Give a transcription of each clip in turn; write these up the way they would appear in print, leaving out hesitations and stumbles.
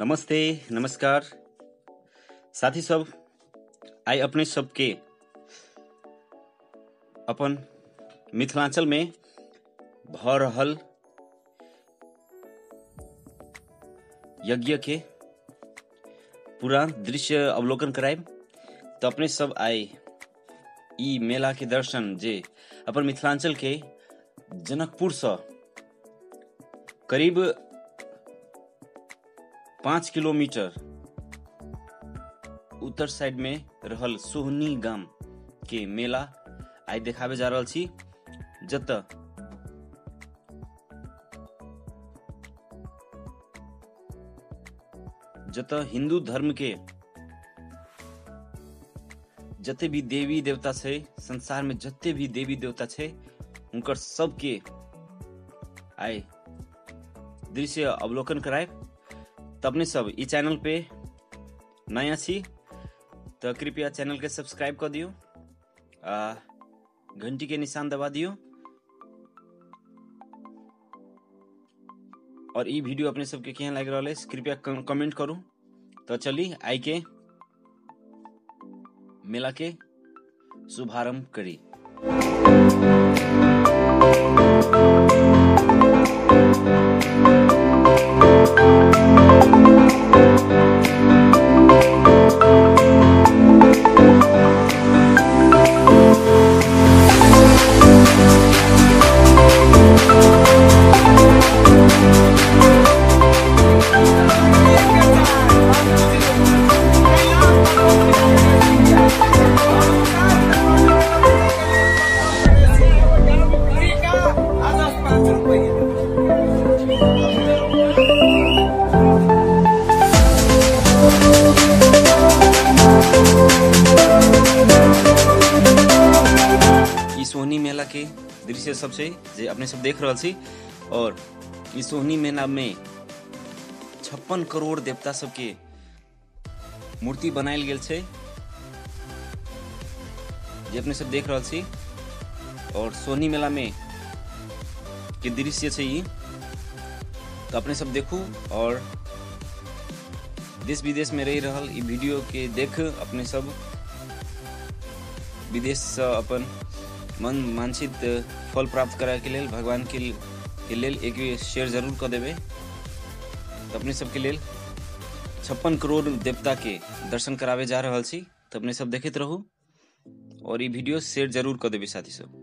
नमस्ते नमस्कार साथी सब, आइ अपने सबके अपन मिथिलांचल में भ रहल यज्ञ के पूरा दृश्य अवलोकन करायब। तो अपने सब आइ ई मेला के दर्शन जे अपन मिथिलांचल के जनकपुर से करीब 5 किलोमीटर उत्तर साइड में रहल सोहनी गाम के मेला आइ देखाबे जा रहल छी, जतऽ जतऽ हिंदू धर्म के जते भी देवी देवता छै, संसार में जते भी देवी देवता छै, हुनकर सबके आइ दृश्य अवलोकन करायब। तो अपने सब ई चैनल पे नया छी तो कृपया चैनल के सब्सक्राइब कर दियो, आ घंटी के निशान दबा दियो, और ई वीडियो अपने सबके केहन लागि रहल अछि कृपया कमेंट करू। तो चली आइ के मेला के शुभारंभ करी। सोहनी मेला के दृश्य सब छै जे अपने सब देख रहल छी, और ई सोहनी मेला में 56 करोड़ देवता सबके मूर्ति बनायल गेल छै जे अपने सब देख रहल छी। और सोहनी मेला में के दृश्य छै ई, तो अपने सब देखू और देश विदेश में रहि रहल ई वीडियो के देख अपने सब विदेश से अपन मन वांछित फल प्राप्त करे के लेल भगवान के लेल एक शेयर जरूर कर देवे। तो अपने सबके लेल 56 करोड़ देवता के दर्शन करावे जा रहल छी, तो अपने सब देखैत रहू और ई वीडियो शेयर जरूर कर देवे साथी सब।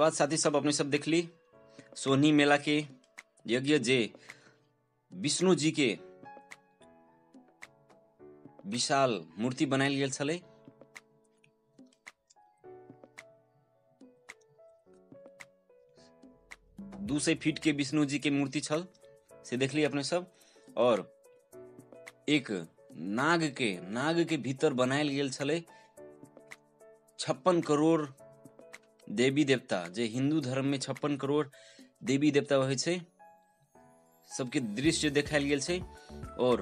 धन्यवाद साथी सब, अपने सब देखली सोहनी मेला के यज्ञ जे विष्णु जी के विशाल मूर्ति बनायल गेल छलै। 200 फीट के विष्णु जी के मूर्ति छल से देखली अपने सब। और एक नाग के भीतर बनायल गेल छलै 56 करोड़ देवी देवता, जे हिंदू धर्म में 56 करोड़ देवी देवता होइ छै, सबके दृश्य देखायल गेल छै। और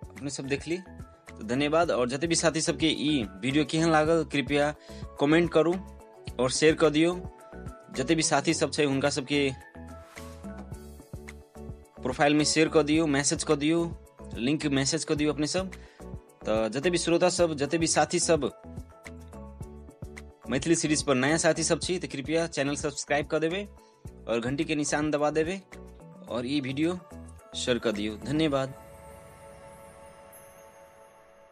अपने सब देखली, तो धन्यवाद। और जते भी साथी सबके ई वीडियो केहन लागल कृपया कमेंट करू और शेयर कर दियौ। जते भी साथी सब छै हुनका सबके प्रोफाइल में शेयर कर दियौ, मैसेज कर दियौ, लिंक मैसेज कर दियौ अपने सब। तो जते भी श्रोता सब, जते भी साथी सब मैथिली सीरीज पर नया साथी सब छी, तो कृपया चैनल सब्सक्राइब कर देबे और घंटी के निशान दबा देबे और ये वीडियो शेयर कर दियौ। धन्यवाद।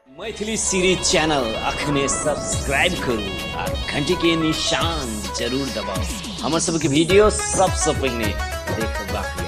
मैथिली सीरीज चैनल अखने सब्सक्राइब करू आ घंटी के निशान जरूर दबाउ हमर सबके वीडियो सबसे पहिने देखबाक लेल।